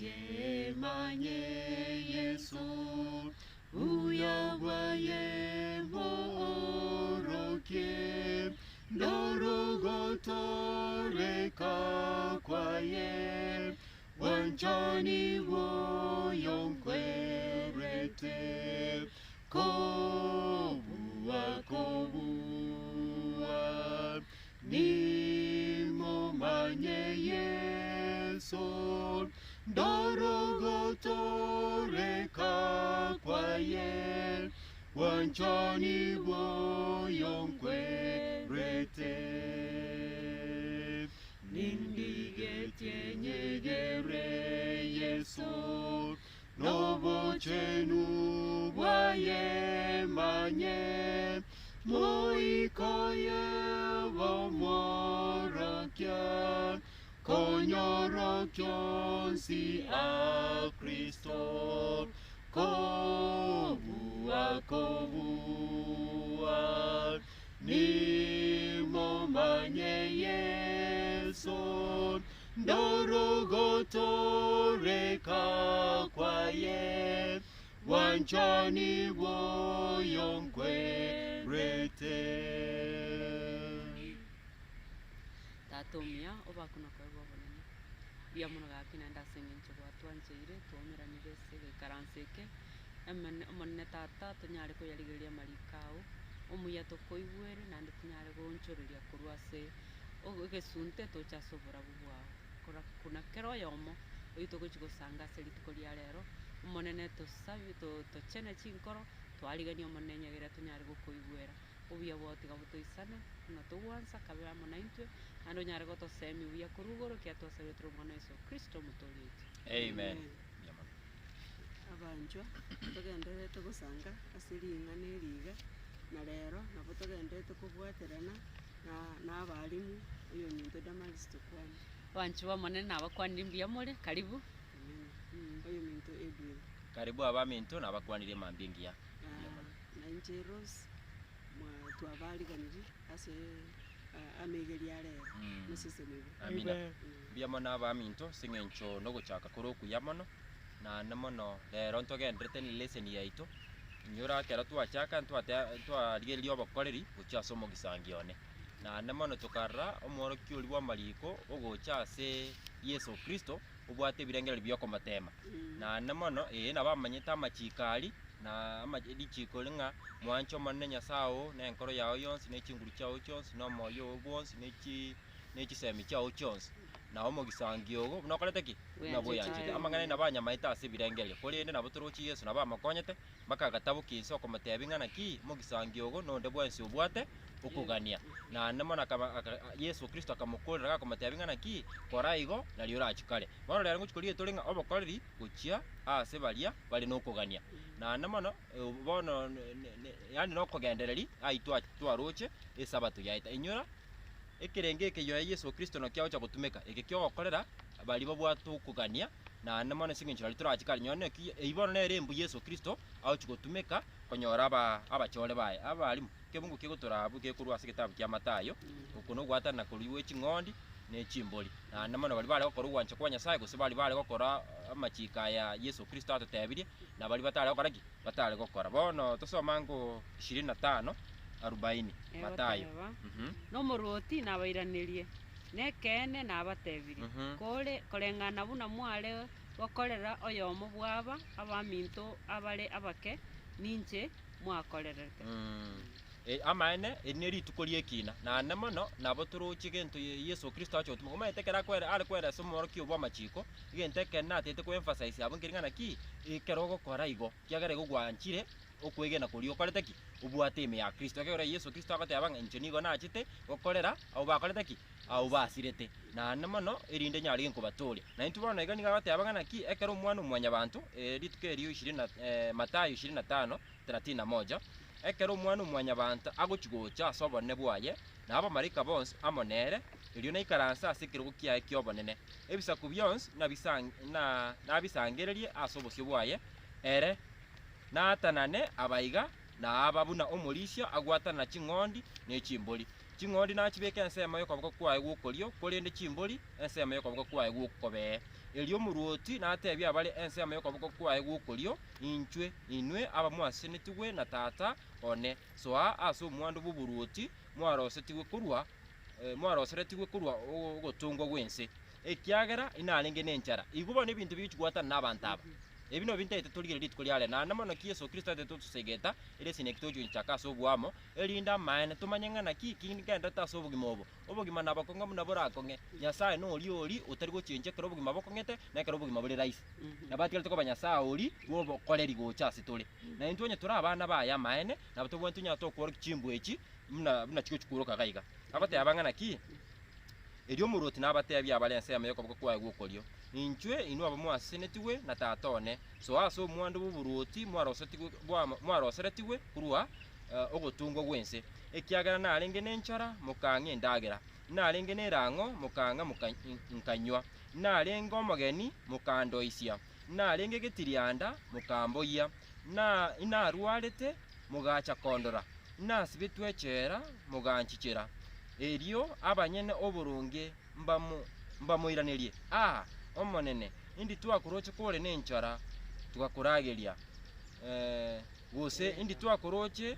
Nindigetie manye Yeso, buya bwaye mboorokie, ndorogotoreka kwaye, bwanchani bw'oyonkwerete, kobua kobua, nimomanye Yeso, ndorogotoreka kwaye, bwanchani bw'oyonkwerete. Nindigetie nyegere Yeso, nobochenu bwaye manye, moikoye bomworokia, konyora kionsi a Kristo, kobua kobua, nimomanye Yeso, ndorogotoreka kwaye, bwanchani bw'oyonkwerete. Tata omuya, obakwe na koegwa obonene, mbuya mono gaki naende ase eng'encho gwatwancheire, twaumeranire ase egeikaranso eke, emene omonene tata tonyare koyarigereria amariko ao, omuya tokoigwere naende tonyare goonchoreria korwa ase ogo egesunte toche ase oborabu bwao. Kora kuna kera oyomo oyio togochi gosanga ase rituko ria rero, omonene tosabe to tochene chinkoro, twariganie omonene enyagera tonyare gokoigwera. Obuya bwao tiga botoisane, buna togwansa, kabe amo naintwe, naende onyare gotosemia buya korwa igoro, ekiagera twasaberetwe Omwana Yeso Kristo Omotoori oito. Amen. Amen. Mbuya mono. Abanchwa, togendererete gosanga ase ring'ana eri iga, na rero nabo togendererete kobwaterana na na abalimu, oyominto Damaris tokwane. Abanchwa b'Omonene nabakwanire mbuya more, karibu. Amina. Oyominto Edwin. Karibu abaminto nabakwanirie mambia engiya. Mbuya mono. Na inche Rose, mwa twabariganirie ase amaigerio a rero, mosesenigwe. Amina. Mbuya mono abaminto ase eng'encho nogochaka kore okuya mono, naende mono rero ntogenderete ne lesson yaito, inyora ekero twachaka ntwate ntwarigereria obokoreri gochia ase omogisangio one. Naende mono tokarora omworokia oria bw'amariko ogocha ase Yeso Kristo obwate ebirengererio biokomotema. Naende mono ee nabo amanyete amachiko aria na ama richiko ria ng'a mwanche Omonene Nyasae oo na enkoro yao yonsi, ne chinguru chiao chionsi, na omoyo oo bwonsi, ne chi ne chisemi chiao chionsi, na omogisangio ogo buna okorete ki? Buna bweyanchete. Amang'ana aya nabo anyamaete ase ebirengererio, korende nabo toroche Yeso nabo amokonyete, mpaka agatabokia inse okomotebia ng'a naki, omogisangio ogo nonde bwensi obwate okogania. Naende mono akaba aka Yeso Kristo akamokorera gakomotebia ng'a naki, kora igo, nario orachie kare. Bono rero ngochia korigia tore ng'a obokoreri gochia aase baria bare nokogania. Naende mono, bono yaani nokogendereria ayio twa twaroche esabato yaeta. Inyora, ekerengo eke yoe Yeso Kristo naki agocha gotumeka, eke kiogokorera baria babwate okogania, naende mono ase eng'encho nario torache kare. Nonye naki eyio bono nere embu Yeso Kristo agochia gotumeka konyora aba abachore baye. Abalimu, ekebungo kegotoraa abwo gekorwa ase egetabu kia Mathayo, oko nogwatanana korwa gwe ching'ondi ne chimbori. Naende mono baria bare gokora ogwancha kwa Nyasae, gose baria bare gokora amachiko aya Yeso Kristo atotebirie, na baria batare gokora ki? Batare gokora. Bono tosome ango ishirini na tano arubaini, Mathayo. Egoteba, Nomorwoti nabairanerie, Nekeene nabatebirie, kore koreng'ana buna mware gokorera oyomo bw'aba abaminto abare abake, ninche mwakorerete. Amaene, eri nerituko ri'ekina, naende mono nabo toroche gento Yeso Kristo ache gotuma. Omanyete ekero akwere are kweresa omworokia obwo amachiko, egento ekenene natete ko emphasize abwo nkeri ng'a naki, ekero ogokora igo, ekiagera igo gwanchire okwegena koria okorete ki? Obwate ime ya Kristo. Ekero Yeso Kristo agoteba ng'a inche nigo nachete gokorera abwo bakorete ki? Abwo basirete. Naende mono, erinde nyare nkobatooria. Na intwe bono iga nigo agoteba ng'a naki, ekero Omwana-o-mwanyabanto, rituko erio ishirini na Mathayo ishirini na tano, thelathini na moja, Ekero Omwana-o-mwanyabanto agochia gocha ase obonene bwaye, na abamalaika bonsi amo nere, erio naikaranse ase ekerogo kiaye ki'obonene. Ebisaku bionsi nabisangererie ase obosio bwaye, ere naatanane abaiga na aba buna omorisia agwatanana ching'ondi ne chimbori. Ching'ondi nachibeke ensemo y'okoboko kwaye gw'okorio, korende chimbori ensemo y'okoboko kwaye gw'okobee. Erio omoruoti natebie abare ensemo y'okoboko kwaye gw'okorio, Inchwe, inwe abamwasenetigwe na Tata one, soa ase omwando bw'oboruoti mwarosetigwe korwa mwaroseretigwe korwa ogotongwa gw'ense, ekiagera inarenge nenchara. Igo bono ebinto bigochia goatana nabanto aba. Ebi nabio ntaete torigererie rituko ria rero. Naende mono ki Yeso Kristo aetete otosegeta, ere esegi naki togochia gochaka ase oboamo, erinde amaene tomanye ng'a naki ki ngendererete ase obogima obo. Obogima nabokong'e buna borakong'e. Nyasae noria oria otari gochenchia ekero obogima bokong'ete, na ekero obogima bore rahisi. Nabo atigarete koba Nyasae oria bw'obokoreri gocha ase tore. Na intwe onye tore abana baye amaene, nabo tobwenerete tonyare tokworokia chimbwa echi buna buna chigochia kworoka iga iga. Agoteba ng'a naki? Erio omoruoti nabateebie abare ensemo y'okoboko kwaye gw'okorio, Inchwe inwe abamwasesenetigwe na Tata one, soa ase omwando bw'oboruoti mwarosetigwe mwaroseretigwe korwa ogotungwa gw'ense, ekiagera narenge nenchara, mokang'a endagera, narenge nerang'o, mokang'a nkanywa, narenge omogeni, mokandoisia, narenge getirianda, mokamboyia, na inarwarete, mogacha kondora, nasibetwe echela, moganchichera. Erio abanyene oboronge mbamoiranerie, Aa, Omonene, indi twakoroche kore nenchara, tugakorageria? Gose indi twakoroche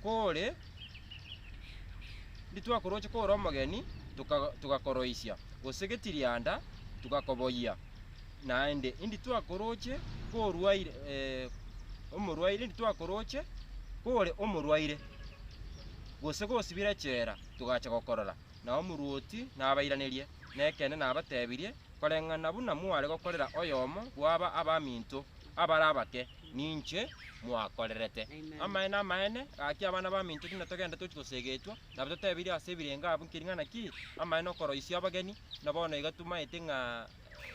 kore indi twakoroche kore omogeni, tugakoroisia? Gose getirianda, tugakoboyia? Naende indi twakoroche korwaire omorwaire, indi twakoroche kore omorwaire, gose gosibire echela, togacha gokorora? Na omoruoti nabairanerie, Nekeene nabatebirie, koreng'ana buna mware gokorera oyomo bw'aba abaminto abare abake, ninche mwakorerete. Amaene, amaene, gaki abana baminto tinde togende tochie gosegetwa, nabo totebirie ase ebirengo abwo nkeri ng'a naki, amaene okoroisia abageni, na bono iga tomaete ng'a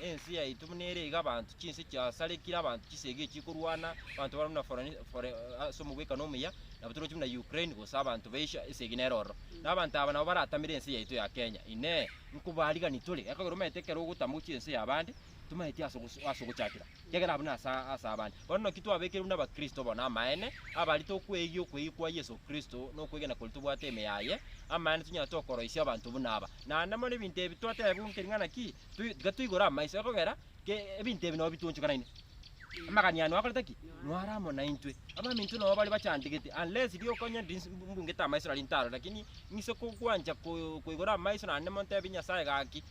ense yaito buna ere iga abanto chinse chiasarekire abanto chisegi echikorwana, abanto bare buna foreni fore ase omogwekano omuya, nabo toroche buna Ukraine gose abanto ba Asia esegi nere ororo. Na abanto aba nabo baratamere ense yaito ya Kenya, inee, nkobarigani tore? Ekogera omanyete ekero ogotama gochia ense y'abande, tomaeti ase ogoso ase ogochakera, ekiagera abwo nase ase abande. Bono naki twabekire buna abakristo bono amaene, abaria tokweyia okweyia kwa Yeso Kristo, na okwegena koria tobwate ime yaye, amaene tonyare tokoroisia abanto buna aba. Naende mono ebinto ebi twatebigwa nkeri ng'a naki, toi tiga toigore amaiso ekogera, ke ebinto ebi nabo bitonchokanane. Amagani aya noakorete ki? Noare amo naintwe. Abaminto nabo bare bachandegete, unless rioka onye ndiri mbungete amaiso nari ntarore, lakini ng'ise kogwancha ko koigora amaiso naende montebi Nyasaye gaki,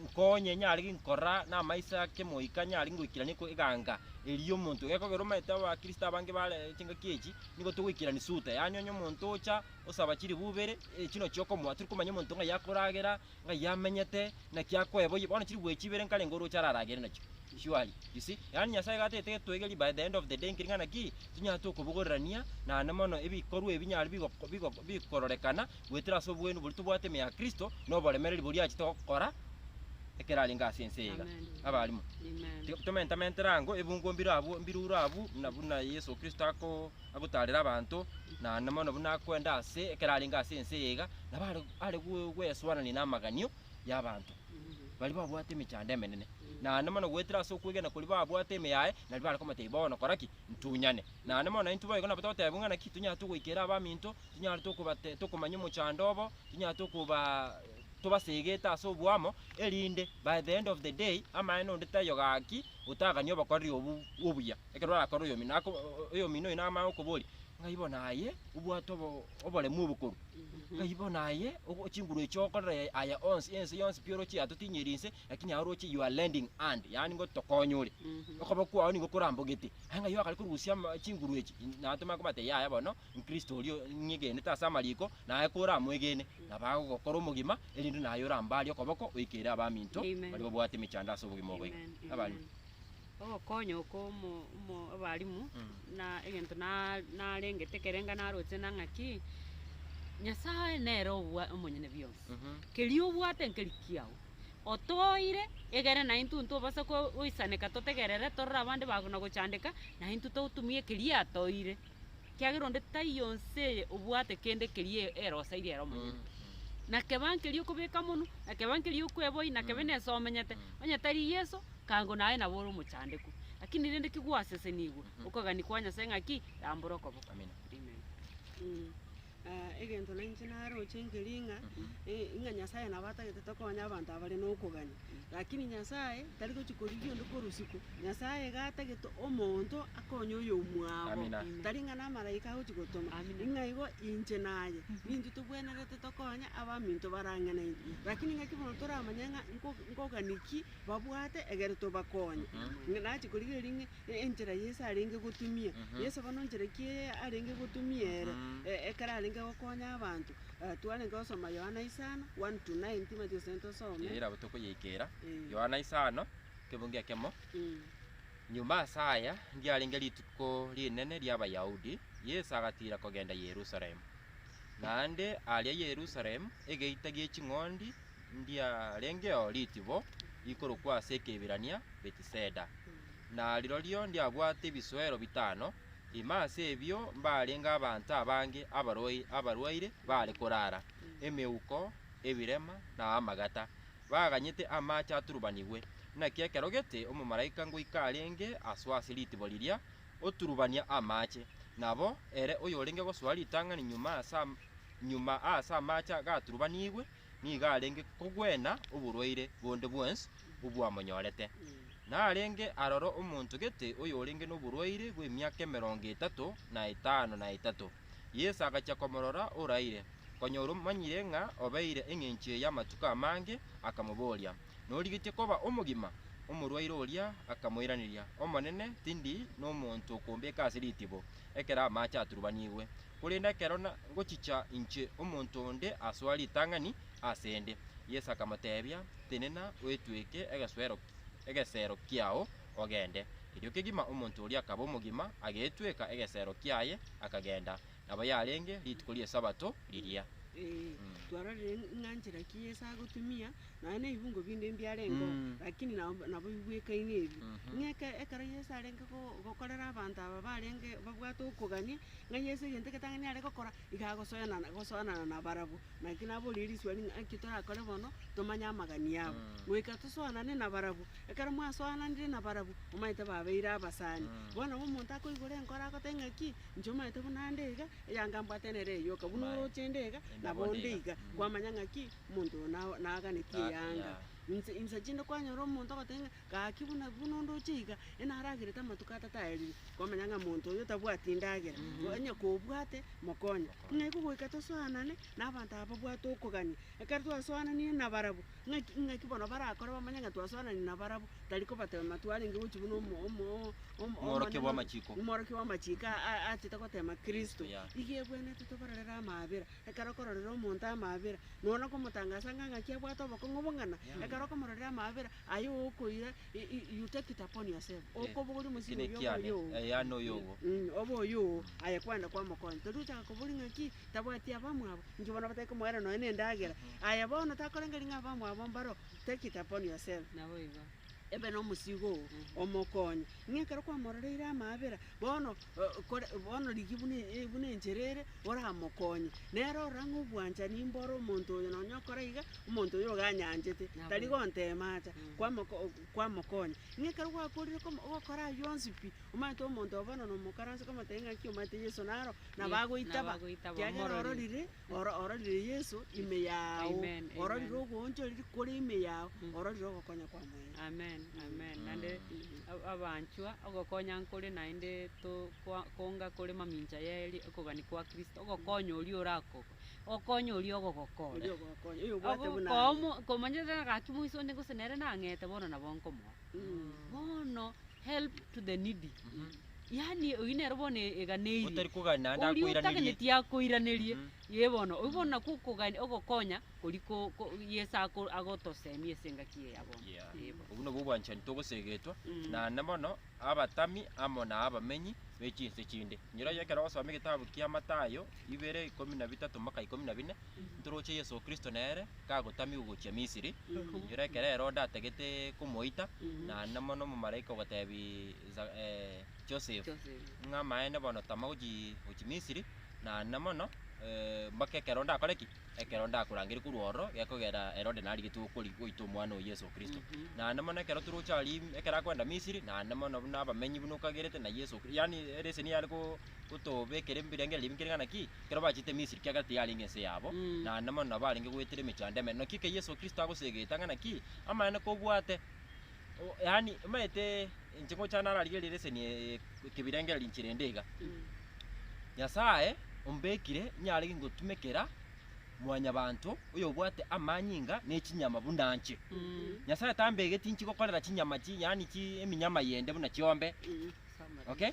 nkonye nyare ginkora na amaiso ake moika nyare ngoikerania ko eganga eria omonto. Gekogera omanyete abakristo abange bare chingaki echi, nigo togoikerania suta, yaani onye omonto ocha osaba chiribu ibere, echio nachio okomoa, tori komanya omonto ng'ai akoragera, ng'ai amenyete, naki akoeboyia, bono chiribu echi ibere nkarenge oroche araragere nachio surely, you see. Yaani Nyasaye iga atagete getoegerie by the end of the day nkeri ng'a naki, tonyare tokobogorerania naende mono ebikorwa ebi binyare bigoko bigoko bikororekana goetera ase obogwenu boria tobwate ime ya Kristo, na oboremereri boria achete gokora ekero arenge ase ense eye iga. Abalimu, Amen. tomentamentere ango ebungo mbire abwo mbirure abwo buna buna Yeso Kristo ako agotarera abanto, naende mono buna akoenda ase ekero arenge ase ense eye iga, nabo are are gwesoanania na amaganio y'abanto, baria babwate emechando emenene. Naende mono goetera ase okwegena koria babwate ime yaye, nario bare komotebia bono kora ki? Ntunyane. Naende mono naintwe boigo nabo togoteba ng'a naki, tonyare togoikera abaminto, tonyare tokobate tokomanya omochando obo, tonyare tokobaa tobasegete ase oboamo, erinde by the end of the day, amaene onde taiyo gaki, otaganie obokoreri obwo obuya. Ekero orakore oyomino ako oyomino oyo namanye gokoboria, ng'ai bono aye obwate obo oboremu obokoru, ng'ai bono aye ogo chinguru echi ogokorera aya onsi ense yonsi pi oroche yatotinyiri inse, lakini aye oroche you are lending hand, yaani ngotokonya ore, okoba kwao nigo korambogete, aye ng'ai wakare korusia ama chinguru echi, naye tomanye kobatebia yaya bono, nkristo oria ng'egenete ase amariko, naye koramoegene, nabo agogokora omogima, erinde naye orambarie okoboko oikere abaminto Amen. baria babwate emechando ase obogima obo iga. Amen, Abarimu. amen. Ogokonya oko omo omo abalimu, na egento na narengete ekerenga naroche na ng'aki, Nyasaye nere obwa omonyene bionsi, keria obwate nkeri kiago, otoire egere naintwe ntobasa ko goisaneka totegerere torore abande bagona gochandeka, naintwe totumie keria atoire, ekiagera onde taiyo nse eye obwate kende keria eroseirie ere omonyene. Na keba nkeria okobeka monwe, na keba nkeria okweboyia, na kebe nese omenyete, onye tari Yeso, Kango naye nabo ore omochandeku, lakini rende ki gwasesenigwe, okogania kwa Nyasae ng'aki? Rambora okoboko. Amina. Amen. Mm. Egento nainche naroche nkeri ng'a, ng'a Nyasaye nabo atagete tokonye abanto abare na okogania, lakini Nyasaye tari gochia korigia onde korwa isiko, Nyasaye iga atagete omonto akonye oyomwabo, Amina. tari ng'a na amaraika agochia gotoma, Amina. ng'a igo inche naye, nintwe tobwenerete tokonye abaminto barang'e naintwe. Lakini ng'aki bono toramanye ng'a nko nkogani ki babwate egere tobakonye. Ng'a nachia korigereria ng'a enchera Yeso arenge gotumia, Yeso bono nchera ki eye arenge gotumia ere, ekero arenge gokonya abanto, twarenge gosoma Yohana isano, one to nine timanyeti gose ntosome. Ere nabo tokoyeikera, Yohana isano, ekebungo ekemo, Nyuma ase aya ndiarenge rituko rinene ri'Abayahudi, Yeso agatiira kogenda Yerusalemu. Naende aria Yerusalemu egeita gie ching'ondi ndiarengeo ritibo rikorokwa ase Ekeibirania Betiseda, na rirorio ndiabwate ebisoero bitano, ime ase ebio mbarenge abanto abange abarwai abarwaire baare korara, emeuko, ebirema, na amagata, baganyete amache aturubanigwe. Naki ekero gete omomalaika ngoika arenge asoa ase ritibo riria, oturubania amache. Nabo ere oyorenge gosoa ritang'ani nyuma ase nyuma aase amache gaturubanigwe, nigo arenge kogwena oborwaire bonde bwonsi obwamonyorete. Narenge aroro omonto gete oyorenge noborwaire bw'emiaka emerongo etato na etano na etato. Yeso agachia komorora oraire, konyora omanyire ng'a obeire engencho eye amatuko amange, akamoboria, Norigetie koba omogima? Omorwaire oria akamoiraneria, Omonene, tindi nomonto okombeka ase ritibo ekero amache aturubanigwe, korende ekero ngochicha inche omonto onde asoa ritang'ani asende. Yeso akamotebia, Tenena oetweke egesoero egesero kiao, ogende. Erio kegima omonto oria akaba omogima, agetweka egesero kiaye, akagenda. Nabo yarenge rituko ri'Esabato riria. Ee, twarorire ng'a nchera ki Yeso agotumia, nonya na ebibungo binde mbiarengeo, lakini nabo nabo bibwekaine ebi. Ng'a eke ekero Yeso arenge go gokorera abanto aba barenge babwate okogania, ng'a Yeso egento egetang'ani are gokora, iga agosoenana gosoanana nabarabwo. Naki naborie riswali ng'a nki torakore bono, tomanye amagani abo. Goika tosoanane nabarabwo, ekero mwasoananire nabarabwo, omanyete babeire abasani. Bono nabo omonto akoigora enkoro agoteba ng'aki, inche omanyete buna nde iga, eyanga mbwate nere eyoka, buna oroche nde iga, nabo onde iga. Kwamanya ng'aki, omonto oyo na naganetie eyanga. Inse insa chinde kwanyora omonto ogoteba ng'a gaki buna buna ondoche iga, enaragerete amatuko atato aerire, kwamanya ng'a monto oyo tabwati ndagera, onye kobwate mokonye. Ng'a igo goika tosoanane, na abanto aba babwate okogania, ekero twasoananire nabarabwo, ng'aki ng'aki bono barakore bamanye ng'a twasoananire nabarabwo, tari kobatema twarenge gochia buna omo omo omo Omworokia omonene bw'amachiko. omworokia bw'amachiko a- achete gotema Kristo. Yeah. Igo ebwenerete tobarorere amaabera, ekero okororera omonto amaabera, nonya okomotangasa ng'a ng'aki abwate obokong'u bong'ana, ekero okomororera amaabera, aye okoira i- i- you take it upon yourself, okobogoria omosigo Ekio oyio obe nekiane, oyogo. yaani oyogo. Obe oyogo, aye kwagenda kwamokonya. Tori gochaka koboria ng'aki, tabwati abamwabo, inki bono batari komoera nonya na endagera, aye bono takorengereria ng'a abamwabo mbaro, take it upon yourself. Naboigo. Ebe nomosigo oo, omokonye. Ng'a ekero kwamororeire amaabera, bono kore bono rigia buna buna enchera ere, oramokonye. Nere orora ng'a obwanchani mbore omonto oyo nonya okora iga, omonto oyo iga anyanchete, tari gontema acha, kwamoko kwamokonya. Ng'a ekero gwakorire komo gokora aywo onsi pi, omanyete omonto oyo bono nomokaranse komotebia ng'aki omanyete Yeso naro, nabo agoitaba, Nabagoitaba, kiagera omororire. ororire. Oro ororire Yeso ime yao, Amen, ororire amen. ogoonchoreria kore ime yao, ororire ogokonya kwa Moene. Amen, amen. Naende abanchwa, ogokonya nkore naende to kwa konga kore mamincha ya eri okogania kwa Kristo, ogokonya oria orako ogokonya oria ogogokonya. Oria ogogokonya, oyobwate buna aye. Ogokomo komanyete ng'a gaki moiso onde gose nere nang'ete bono nabo nkomoa. Bono help to the needy. Yaani oyio nere bono eganeirie. Otari kogania naende Oria akoiranerie. otaganetie akoiranerie, ee bono, oyio bono nakwo okogania ogokonya koria ko ko Yeso ako agotosemia ase engaki eye ya bono. Yeah. Ee bono. Obwo nobwo obwanchani togosegetwa, naende mono abatami amo na abamenyi be chinse chinde. Inyora ekero ogosoma egetabu kia Mathayo ibere ikomi na bitato mpaka ikomi na bine, ntoroche Yeso Kristo nere kagotamigwa gochia Misiri, inyora ekero Herode atagete komoita, naende mono omomalaika ogotebi Za- Joseph, Joseph. ng'a amaene bono tama gochi gochi Misiri, naende mono. Mpaka ekero ndakore ki? Ekero ndakorangerie korwa ororo, gekogera Herode narigete gokori goita omwana o Yeso Kristo. Naende mono ekero toroche aria ekero akoenda Misiri, naende mono buna abamenyi buna okagerete na Yeso Kri yaani ereseni yare ko gotobekera ebirengererio ebi nkere ng'a naki, ekero bachete Misiri kiagera tiyarenge ense yabo, naende mono nabo barenge goetera emechando emenene. Naki eke Yeso Kristo agosegeta ng'a naki, amaene kobwate o yaani omanyete inche ngocha nararigereria ereseni eye ekebirengererio inche rende iga. Nyasae ombekire nyare gingotumekera mwanyabanto oyobwate amanyinga ne chinyama buna nche. Nyasae tambegeti inche gokorera chinyama chi yaani chi eminyama yende buna chiombe, okay?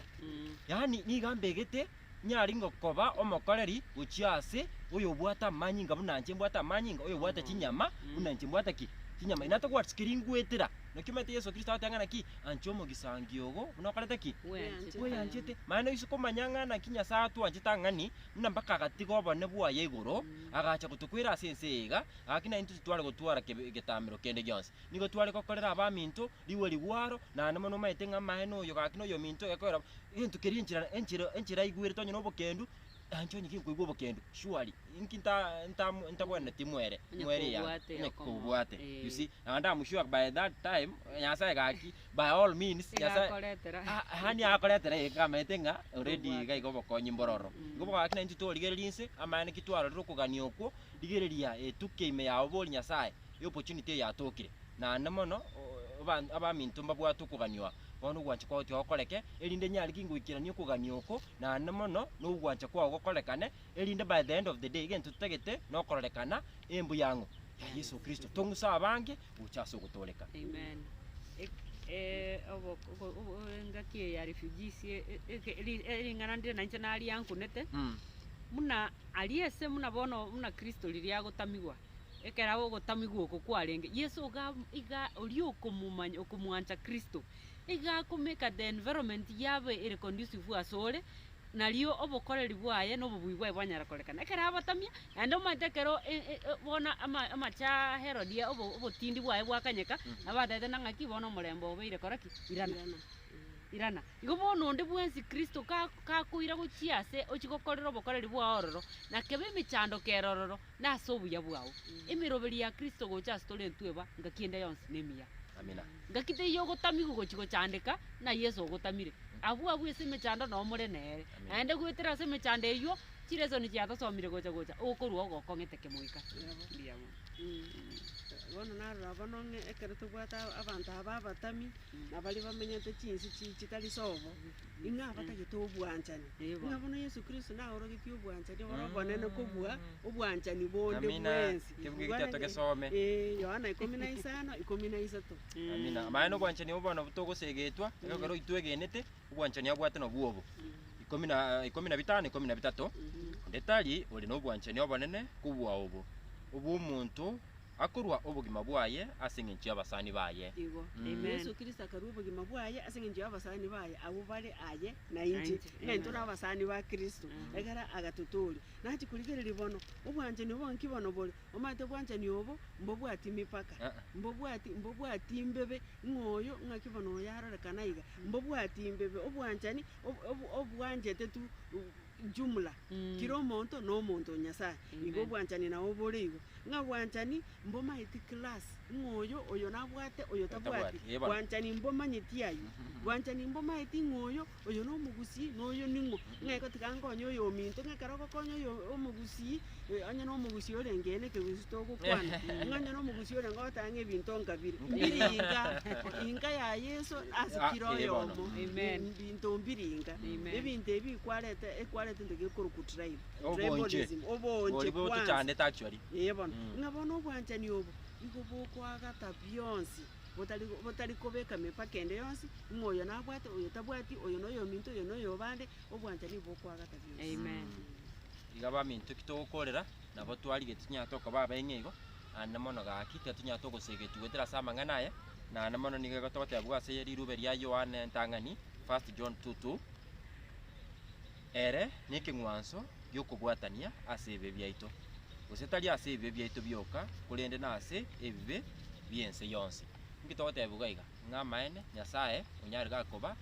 Yaani nigo ambegete nyare ngokoba omokoreri gochia ase oyobwate amanyinga buna nche mbwate amanyinga, oyobwate chinyama buna inche mbwate ki? Chinyama. Inwe togwasikeri ngwetera. Naki omanyete Yeso Kristo agoteba ng'a naki? Ancha omogisangio ogo buna okorete ki? Bweyanchete. Maana oise komanya ng'a naki Nyasae atwanchete ang'ani, buna mpaka agatiga obonene bwaye igoro, agacha gotokwera ase ense eye iga, gaki naintwe titware gotwara kebe getamero kende gionsi. Nigo tware gokorera abaminto rigwe rigwaro, naende mono omanyete ng'a amaene oyo gaki noyominto gekogera egento keria enchera enchera enchera aigwerete onye na obokendu, anche onye ginkoigwa obokendu surely, inki nta nta ntabwenereti mwere Onye mwere yane, kobwate onye okomo, kobwate, you eh. see. Naende am sure by that time, Nyasaye gaki, by all means, Nyasaye Igakoretera. ah, yaani akoretera egeka amaete ng'a already Kobwate. iga iga obokonyi mbororo. Igo gaki naintwe torigereria inse, amaene ki twarorire okogania okwo, rigereria etukia ime yao bori Nyasaye, eopportunity eye yatokire. Naende mono, o- oba abaminto mbabwate okogania bono ogwancha kwao tiga gokoreke, erinde nyare ki ngoikerania okogania oko, naende mono, na ogwancha kwao gokorekane, erinde by the end of the day, egento totagete, nokororekana embuya ang'o? Ya Yeso Kristo. Tong'use abange gocha ase ogotooreka. Amen. Ek- eh, obo- obo- obo- engaki eye ya refugees e- e- eke- ri- ering'ana ndire nainche nariankunete, buna aria ase buna bono buna kristo riria agotamigwa, ekero agogotamigwa oko kwarenge, Yeso iga iga oria okomomanya okomwancha kristo, iga akomeka the environment yabe ere conducive asore, nario obokoreri bwaye na obobui bwaye bwanyara korekana. Ekero abatamia, naende omanyete ekero bono ama amache a Herode obo obotindi bwaye bwakanyeka, nabo batebete na ng'aki bono omorembe obeire kora ki? Irana, irana. Igo bono onde bwensi kristo ka kakoira gochia ase ochia gokorera obokoreri bwao ororo, na kebe emechando kere ororo, na ase obuya bwao. Emeroberi ya kristo gocha ase tore intwe eba, ngaki ende yonsi nemiya. Amina. Ngaki teiyo ogotamigwa gochia gochandeka, na Yeso ogotamire. Abwo abwo ase emechando noo more nere. Naende goetera ase emechando eyio, chilesoni chiatosomire gocha gocha, okorwa ogokong'ete kemoika. Mbuya mono. Bono narora bono ng'a ekero tobwate abanto aba abatami, na baria bamenyete chinse chi chitari sobo, ing'a abatagete obwanchani. Ng'a bono Yeso Kristo naorogetie obwanchani oboro obonene kobua obwanchani bonde Amina. bwensi. Kebuga ekio tiga togesome. Eh, Yohana ikomi na isano, ikomi na isato. Amina. Amaene obwanchani obo bono togosegetwa, ekero oitwegenete, obwanchani abwate nobwo obo. Ikomi na ikomi na bitano, ikomi na bitato, onde tari ore nobwanchani obonene kobua obo, obw'omonto akorua obogima bwaye ase engencho y'abasani baye. Igo. Amen. Yeso Kristo akarua obogima bwaye ase engencho y'abasani baye, abwo bare aye na inche, Nainche, ng'a intwe amen. nabasani ba Kristo, ekero agatotooria. Nachia korigereria bono, obwanchani obo nki bono bore? Omanyete obwanchani obo, mbobwati mipaka, Ah. mbobwati mbobwati mbebe, ng'a oyo ng'aki bono oyo arorekana iga, mbobwati mbebe, obwanchani ob- ob- obwanchete tu jumla, kira omonto na omonto o Nyasaye. Igo Amen. obwanchani nabo bore igo, ng'a bwanchani mbomaeti class, ng'a oyo oyo nabwate oyo tabwati, Tabwati, eh bono. bwanchani mbomanyeti aywo, bwanchani mbomaeti ng'a oyo, oyo na omogusii na oyo ning'o, ng'a igo tiga nkonye oyo ominto, ng'a ekero ogokonya oyo omogusii, onye na omogusii orenge ere ekegusii togokwana, ng'a onye na omogusii orenge ogoteba ng'a ebinto nkabire, mbiri inga, inga ya Yeso ase Ah, kera eh bono. oyomo, Amen. mbinto mbiri inga. Amen. Ebinto ebi kwareta ekwareta ento gekorokwa tribe, Obonche. tribalism, obonche Bori kwanza. botochandete actually. Ee bono, Mm. ng'a bono obwanchani obo, igo bokoagata bionsi, botari botari kobeka mipaka ende yonsi, ng'a oyo nabwate, oyo tabwati, oyo na oyominto, oyo na oyobande, obwanchani bokoagata bionsi. Amen. Iga baminto ki togokorera, nabo twarigetie tonya tokoba abaeng'e igo, naende mono gaki tiga tonya togosegetwa goetera ase amang'ana aya, naende mono nigo egotogotebwa ase rirube ria Yohana entang'ani, first John 2:2, Ere nekeng'wanso gi'okobwatania ase ebibe biaito, gose tari ase ebibe biaito bioka, korende nase ebibe bi'ense yonsi. Inki togotebigwa iga? Ng'a amaene, Nyasae onyare gakoba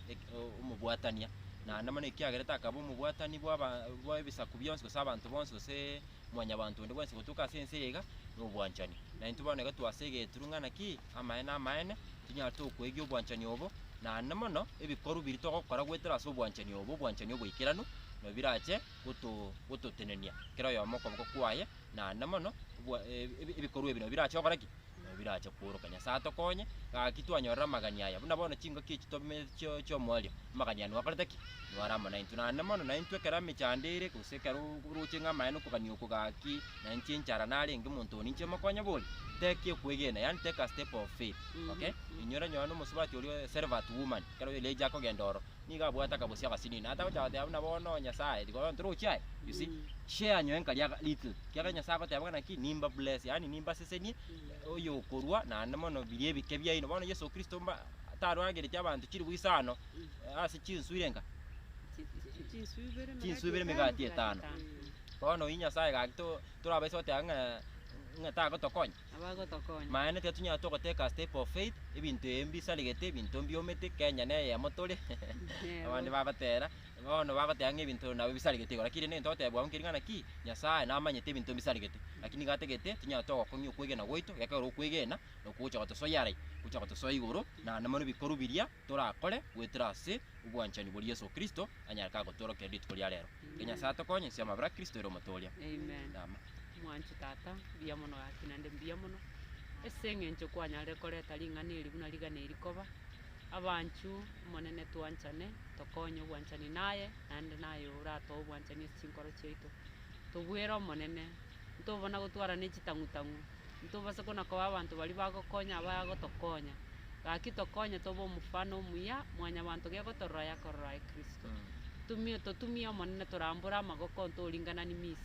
omobwatania. Naende mono ekiagerete akaba omobwatani bwa aba bwa ebisaku bionsi gose abanto bonsi gose mwanyabanto onde bwensi gotoka ase ense eye iga, na obwanchani. Na intwe bono iga twasegetirwe ng'a naki, amaene amaene, tonyare tokoegia obwanchani obo, naende mono, ebikorwa biria togokora goetera ase obwanchani obo, obwanchani oboikeranu, nabo birache goto gototenenia kera oyomo okoboko kwaye, naende mono, obwa ebi ebikorwa ebi nabo birache gokora ki? Nabo birache kworoka. Nyasae atokonye, gaki twanyorire amagani aya, buna bono chingaki echi tomenyete chio chiomoerio, amagani aya nwakorete ki? Nware amo naintwe. Naende mono naintwe ekero emechando ere, gose ekero oroche ng'a amaene okogania oko gaki, na inche enchara narenge omonto one inche mokonye bori, take okwegena, yaani take a step of faith, okay. Inyora nonye na omosubati oria Servant woman, ekero Elijah akogenda ororo, nigo abwate akabosi agasinini, naende tagocha goteba buna bono Nyasaye, tiga bono torochi aye, you see, share nyowe nkaria aga little, ekiagera Nyasaye agoteba ng'a naki, nimba bless, yaani nimbasesenie, oyokorwa naende mono biria ebike biaino. Bono Yeso Kristo mba tarwagereti abanto chilifu isano, ase chinswe irenga? Chinswe ibere, Chinswe ibere emegati etano. Bono oyio Nyasaye gaki to torabaise goteba ng'a ng'a tagotokonya. Abagotokonya. Maene tiga tonyare togotake a step of faith, ebinto ebi mbisaregete, ebinto mbiomete, Kenya na eyemo tore, abande bagotera, bono bagoteba ng'a ebinto nabo bisaregete igo, lakini rende egento togoteba bwango nkeri ng'a naki, Nyasaye namanyete ebinto mbisaregete, lakini nigo atagete tonyare togokong'ia okwegena gwaito, gekogera okwegena nokwo gocha gotosoyia aria, gocha gotosoa igoro, naende mono ebikorwa biria torakore goetera ase obwanchani boria Yeso Kristo anyare kagotworokereria rituko ria rero. Tiga Nyasaye atokonye inse y'amabera a Kristo ere Omotoria. Amen. Amen. Mwanche tata, mbuya mono gaki naende mbuya mono, ase eng'encho kwanyarire koreta ring'ana eri buna rigana eri koba, abanchu Omonene twanchane, tokonye obwanchani naye, naende naye oratoe obwanchani ase chinkoro chiaito. Tobwere Omonene, ntobana gotwara ne chitang'u tang'u, ntobasa kona koba abanto baria bagokonya abagotokonya, gaki tokonye tobe omofano omuya, mwanyabanto gegotorora yakorora aye Kristo. Tumie totumie Omonene torambore amagoko ntoringanani misi,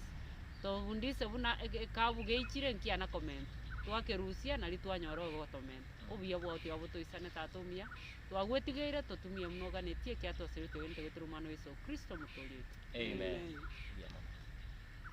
tobundise buna ege ekabu geichire nkiana komenta, twakerusia nari twanyora ogotomenta. Obuya bwao tiga botoisane Tata omuya, twagwetigeire totumie buna oganetie ekiagera twasabire twegenete goetera Omwana o Yeso Kristo Omotoori oito. Amen. Buya.